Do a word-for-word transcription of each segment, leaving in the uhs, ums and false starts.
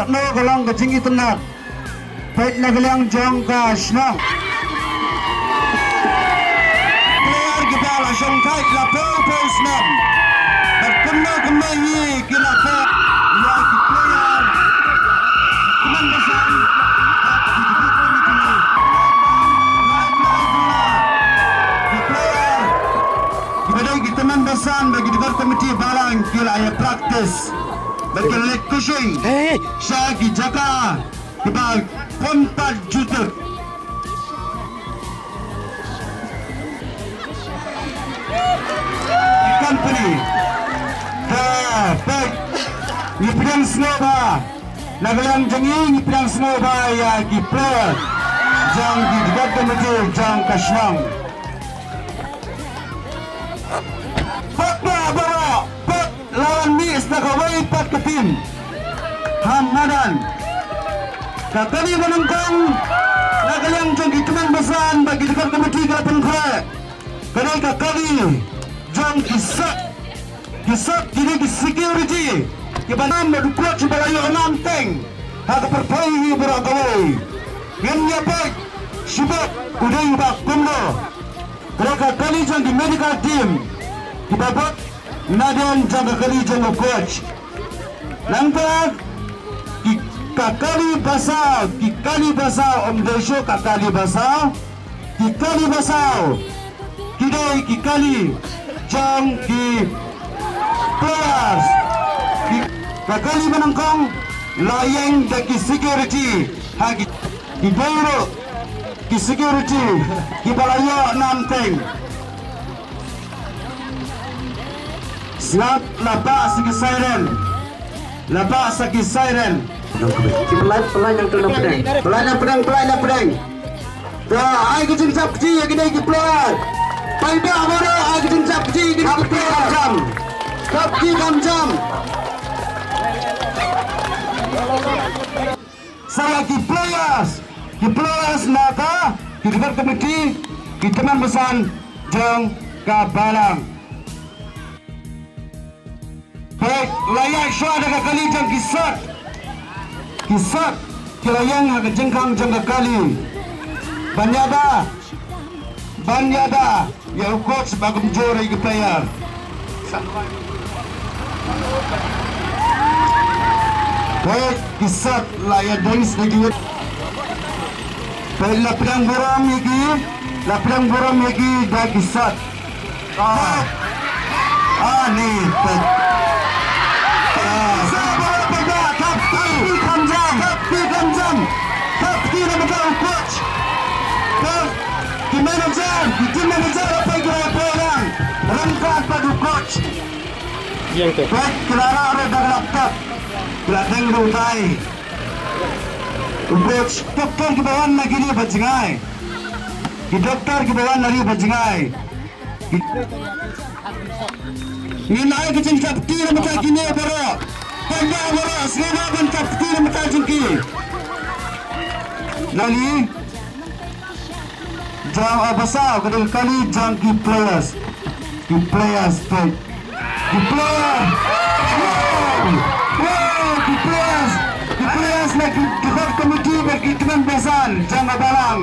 Kumno ka long ka jingitynnad. Peit na ka liang jong ka shnong. Player kiba la shongthait la phew phew snem. Bad kumno kumno hi ki la peit ïa ki player. Kmen basan. Ki player kiba dei ki tymmen basan bad ki dkhot committee balang ki la ïa practice. Bad ki la leit coaching sha ki jaka kiba pynpat jutek. Company. Te peit, ngi pdiang sngewbha. Na ka liang jong ngi ngi pdiang sngewbha ïa ki player jong ki dkhot committee jong ka shnong. Peit baroh, peit la wan mih sa kawei pat ka team ha madan. Ka kali ba nyngkong na ka liang jong ki tymmen basan bad ki dkhot committee ka la pynkhreh. Ka dei ka kali jong ki sot, ki sot ki dei ki security kiba nam bad u coach ba la ïoh nam teng ha ka pyrthei hi baroh kawei. Ngin ïa peit shibit u dei uba kumno. Ka dei ka kali jong ki medical team kiba bud nadien jong ka kali jong u coach. Nangta ki, ka kali ba saw, ki kali ba saw, ym dei shuh ka kali ba saw, ki kali ba saw ki dei ki kali jong ki players. Ki, ka kali ba nyngkong la ïeng da ki security ha ki, ki dei ruh ki security kiba la ïoh nam teng. Sngap, la bah sa ki siren. La bah sa ki siren. Ki pynlait, pynlait na pdeng. Pynlait na pdeng, pynlait na pdeng. Te ai ka jingjop kti ïa kine ki player. Paidbah baroh, ai ka jingjop kti ïa kine ki player kham jam. Jop kti kham jam. Sa ïa ki players, ki players na ka, ki dkhot committee, ki tymmen basan jong ka balang. Peit, la ïaid shuwa da ka kali jong ki sot. Ki sot ki la ïeng ha ka jingkhang jong ka kali ban ïada, ban ïada ïa u coach ba kumjuh ïa ki player. Peit, ki sot la ïadeng sdang ïa ki. Peit, la pdiang burom ïa ki, la pdiang burom ïa ki da ki sot. Ah. Ah, ni, peit. Ah. Sa ba la peit, thap kti kham jam, thap kti kham jam. Thap kti na bynta u coach. Peit, ki manager, ki team manager, peit ki la peit lang. Ryngkat bad u coach. Peit, ki la rah ruh da ka laptop. Ki la deng ruh tai. U coach, doktor kiba wan na kine ba jngai. Ki doktor kiba wan na kine ba jngai. Ngin ai ka jingthap kti na bynta kine baroh. Paidbah baroh, sngewbha ban thap kti na bynta jong ki. Nali jong, ah, basa, ka dei ka kali jong ki players. Ki players, peit. Ki players. Wow! Wow! Ki players. Ki players na ki dkhot committee bad ki tymmen basan jong ka balang.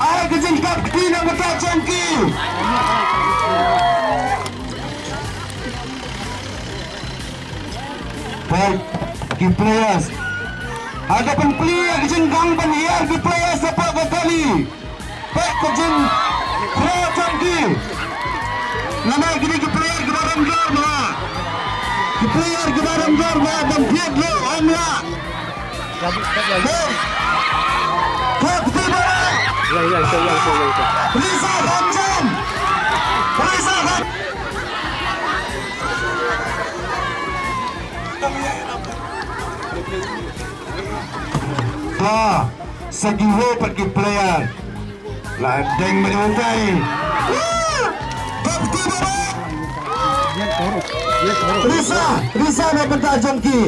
Ai ka jingthap kti na bynta jong ki. Peit, ki players. Ha ka pynplie ka jingkhang ban hiar ki players hapoh ka kali. Peit ka jingkhraw jong ki. Namar kine ki player kiba ram jor ba. Ki player kiba ram jor ba ban thied lo ym lah. Peit. Thap kti baroh. Risa kham jam. Risa kham. Ba sa kiwei pat ki player. La deng mane utai. Thap kti baroh. Risa, risa na bynta jong ki.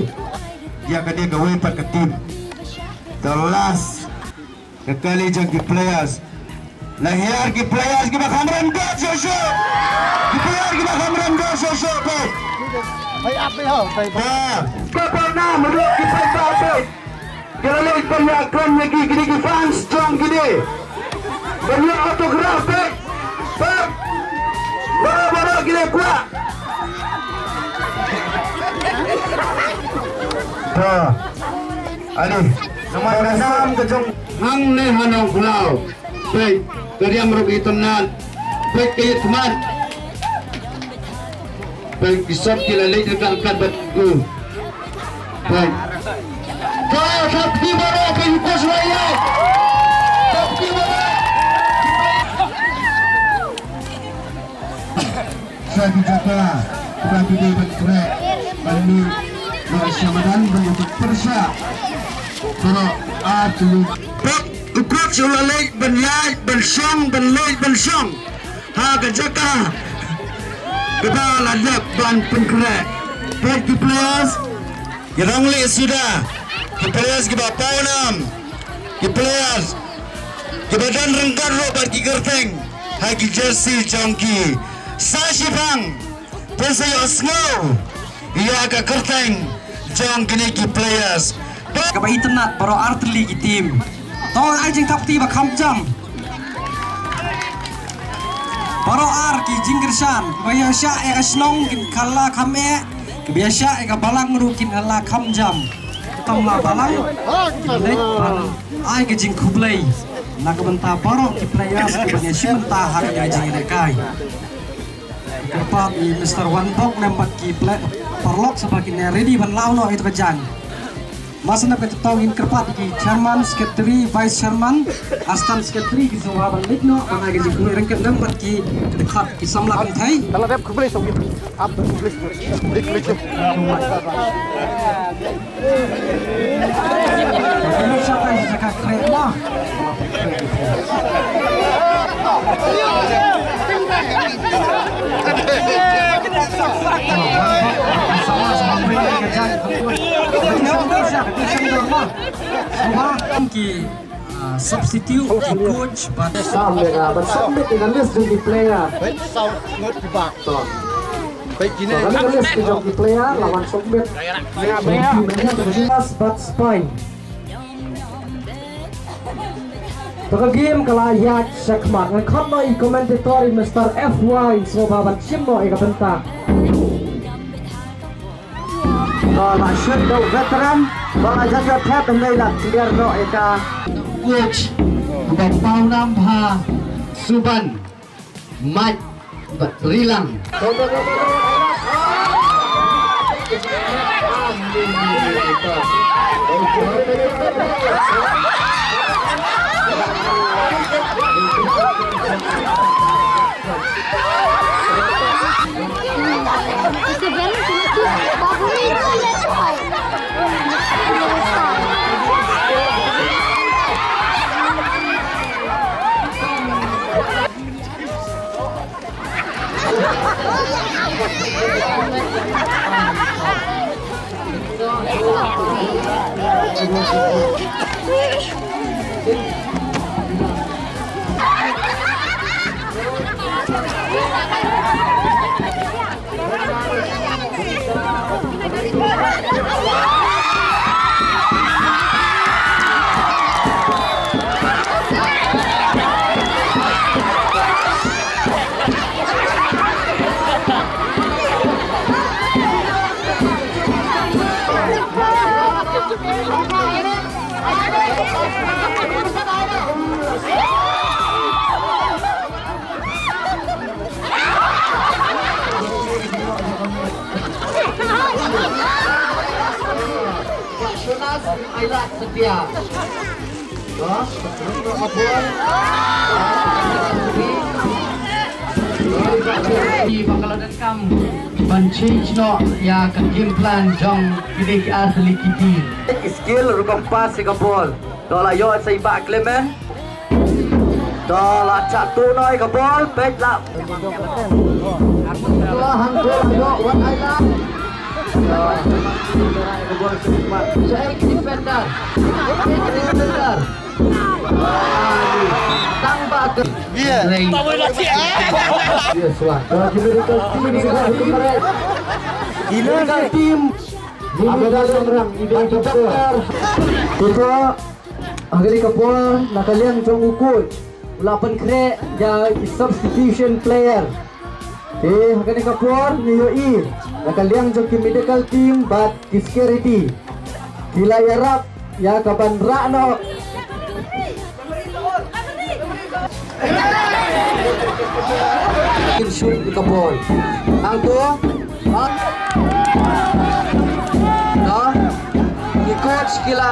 Ïa kane kawei pat ka team. The last. Ka kali jong ki players. La hiar ki players kiba kham rem dor shuh shuh. Ki player kiba kham rem dor shuh shuh, peit. Hai ap dei ho, hai. Ba, ba, ba, na, mudok ki pai ba, ba. Ki la leit ban ïa kren ïa ki, kine ki fans jong kine. Ban ïa autograph, ba. Ba, ba, ba, kine kwah. Ba. Ani, namar ka nam ka jong hangne ha Nongkhlaw. Peit, ka riam ruh ka itynnad. Peit ka ïit khmat. Peit ki sop ki la leit ryngkat ryngkat bad u. Peit. Ka thap ki baroh peit u coach Raya. Thap ki baroh. Sa ki jaka, sa ki dei ban khreh, ban mih, ban sha madan, ban ïa pyrshah. Baroh ar tylli. Peit, u coach u la leit ban ïaid ban shong, ban leit ban shong ha ka jaka kaba la dep ban pynkhreh. Peit ki players ki long leh suda, ki players kiba pawnam, ki players kiba don ryngkat ruh bad ki kyrteng ha ki jersey jong ki. Sa shipang. Te sa ïohsngew ïa ka kyrteng jong kine ki players. Kaba itynnad baroh ar tylli ki team. To ai jingthap kti ba kham jam. Baroh ar ki jingkyrshan ba ïa shah ïa ka shnong kin kylla kham eh. Ba ïa shah ïa ka balang ruh kin kylla kham jam. Tang la balang. Leit ban ai ka jingkhublei na ka bynta baroh ki players kiba ïa shim bynta ha ka jingïalehkai. Kyrpad i Mister Wanbok lem bad ki play paralok sa ba kin ready ban law noh ïa ka jan. Mas nap ka jingtong in kyrpad ki chairman, secretary, vice chairman, assistant secretary ki sngewbha ban leit noh ban ai ka jingkhublei ryngkat lem bad ki dkhot ki samla kynthei. Tala rep khublei song ap khublei khublei khublei. Ki, ah, substitute, ki coach, ban sam ïa ka, ban submit ïa ka list jong ki player. Peit saw ngut ki bak. To. Peit kine. To, ka list ki jong ki player la wan submit. Ki player to ka Spain. To ka game ka la ïaid shakhmat. Ngan khot noh i commentator i Mister F Y sngewbha ban shim noh ïa ka bynta. Ba la shut da u veteran, ba la jaka thep hynrei la clear noh ïa ka. Coach, ba paw nam bha, Suban, Mike, bad Rilang. Jonas Ailat Setia. Ba ka la donkam ban change noh ïa ka game plan jong kine ki ar tylli ki team. Skill rukom pass ïa ka ball. To la ïoh sa i Bah Clement. To la chah tuh noh ïa ka ball, peit la. To la hangto la ïoh wan ai la. To la defender. Defender. Tang ba ke. Yes, wah. To kita di Ki nurse, team, Abdul Samrang, Abdul Doctor. Kita, ha kane ka por, na ka liang jong u coach, u la pynkhreh ïa ki substitution player. Te ha kane ka por ngi ïohi na ka liang jong ki medical team bad ki security ki la ïarap ïa ka ban rah noh. Kin shoot ka ball. Hangto. Ha? Ki coach ki la,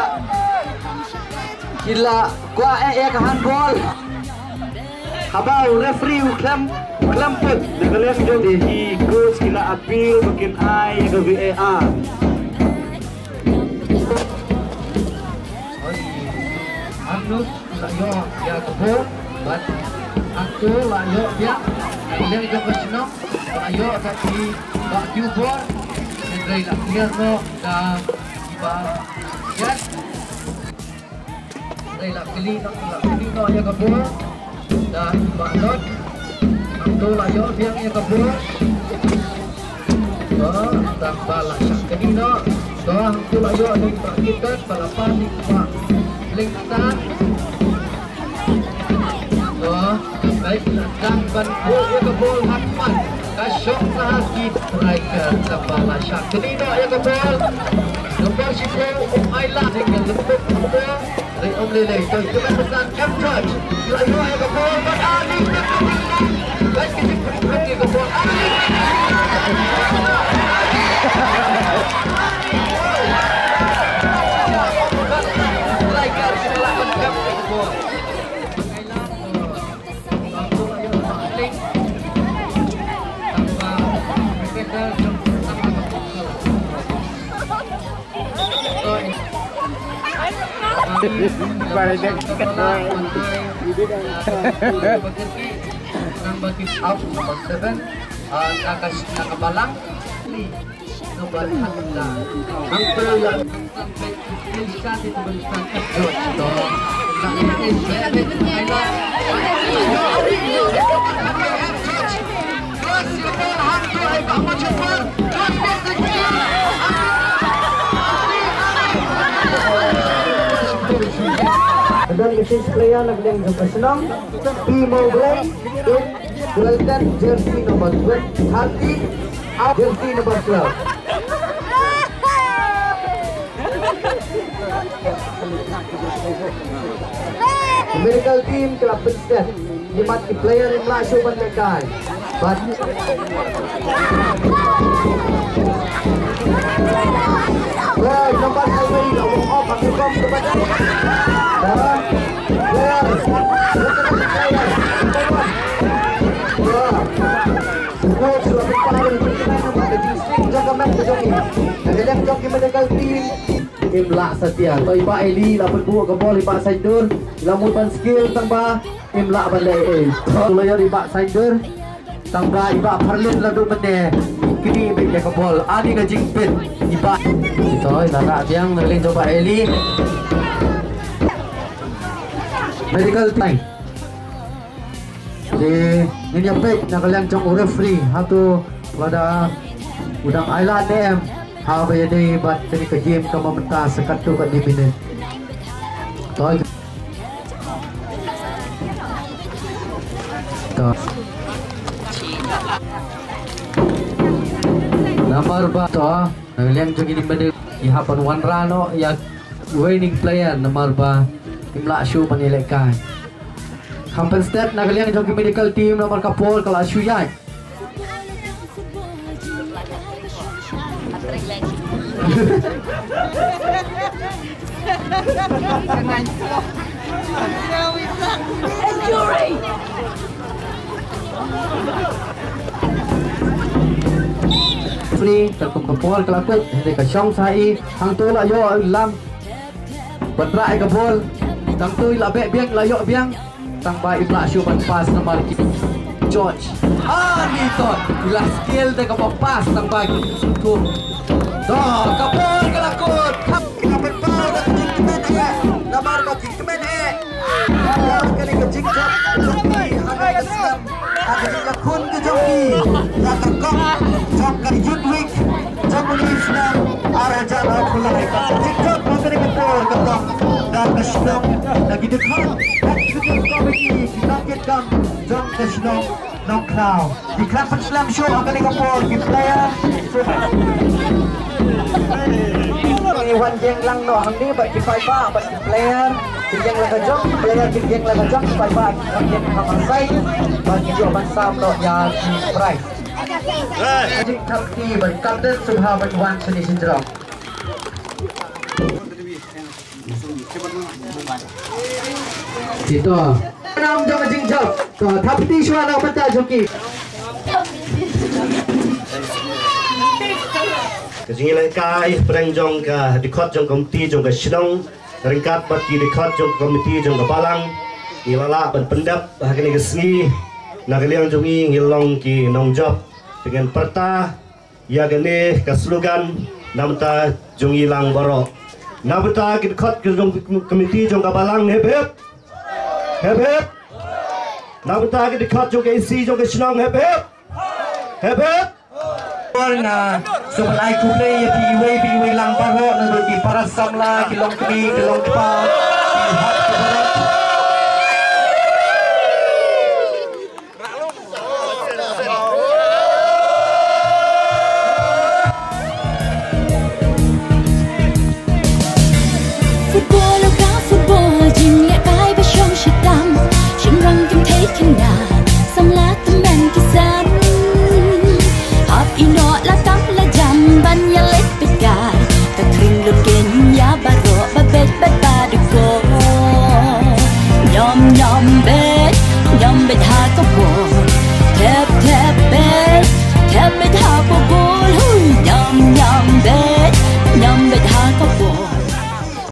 ki la kwah eh ïa ka handball. Haba u referee u khlem, u khlem put. Na ka liang jong ki coach ki la appeal ba kin ai ïa ka V A R. Hangno la ïoh ïa ka ball bad hangto la ïoh biang. Na ka liang jong ka shnong la ïoh da i Bah Kiubor. Hynrei la clear noh da i Bah Jan. Hynrei la kylli noh, la kylli noh ïa ka ball da i Bah Lot. Hangto la ïoh biang ïa ka ball. To, tang ba la shah kylli noh. To, hangto la ïoh da i Bah Kiton, ba la pass ïa i Bah Lingstan. To, bad la dang ban buh ïa ka ball ha khmat. Ka shong sa ha ki striker, tang ba la shah kylli noh ïa ka ball. Nombor shiphew, Ailan, ïa ka lynti. Ri Om Lele, to, ïa ka ball, Sam George. La ïoh ïa ka ball, bad Ali. Bad ka jingpynpynïaid ïa ka ball, Ali. Striker, ki la pynkap ïa ka ball. Number seven, uh, Naka-, Nakabalang. Don ka six player na ka liang jong ka shnong P Mawblei in Wilton, jersey number twenty, thirteen, out jersey number twelve. Medical team ki la pynstet. Ki mat ki player im lah shuh ban lehkai. Bad player number five la walk off ha ka rukom ka bad player, player, number one. Coach la pynpaw ïa ka jingkmen namar ka jingsting jong ka met ka jong i. Na ka liang jong ki medical team. Im lah satia. To i Bah Eli la pynbuh ka bol i Bah Saindur. La mut ban skill tang ba im lah ban leh ei. To la ïoh i Bah Saindur. Tang ba i Bah Pharlin la duh mynne. Kini beit ïa ka bol. Ani ka jingpit i Bah. To i la rah biang na ka liang jong Bah Eli. Medical time. Te ngin ïa peit na ka liang jong u referee hato lada u dang ai lad ne em haba ïadei bad kane ka game kaba mynta sa katto katne minit. To. To. Namar ba to na ka liang jong kine mynta i hap ban wanrah noh ïa winning player namar ba im lah shuh ban ïalehkai. Kham pynstet na ka liang jong ki medical team namar ka por ka la shu ïaid. Injury! Free, katkum ka por ka la kut, hynrei ka shong sa i, hangto la ïoh lam. Ban rah ïa ka bol. Tang tu i la beh biang, la ïoh biang. Tang ba im lah shuh ban pass namar ki George. Ah, ni to. I la skill da kaba pass tang ba ki sukut. To, ka bol ka la kut. Ka ban pass da ka jingkmen eh. Namar ba ki kmen eh. Namar kane ka jingjop. Ha ka snam. Ha ka jinglakhun ka jong ki. Ha ka kong. Jong ka Youth Week. Jingkhot ha kane ka por ka long na ka shnong, na ki dkhot executive committee, ki nongkitkam jong ka shnong Nongkhlaw. Ki khlem pynslem shuh ha kane ka por ki player. Ki wan ïeng lang noh hangne bad ki paidbah bad ki player ki ïeng la ka jong, ki player ki ïeng la ka jong, ki paidbah ki wan ïeng ha marsai bad ki ïoh ban sam noh ïa ki prize. Jingthap kti bad Captain Subha bad wan shane sha jrong. Ito. Nam jong ka jingjop. To thap kti shuwa na ka bynta jong ki. Ka jingïalehkai pdeng jong ka dkhot jong ka komiti jong ka shnong ryngkat bad ki dkhot jong ka komiti jong ka balang, ngi la lah ban pyndep ha kane ka sngi. Na ka liang jong ngi, ngi long ki nongjop, te ngin pyrta ïa kane ka slogan na ka bynta jong ngi lang baroh. Na ka bynta ki dkhot ki jong komiti jong ka balang, hep hep. Hep hep. Na ka bynta ki dkhot jong ka A C jong ka shnong, hep hep. Hep hep. Por nga sngewbha ai khublei ïa phi iwei pa iwei lang baroh, na ka bynta ki para samla, ki longkmie, ki longkpa, ki hok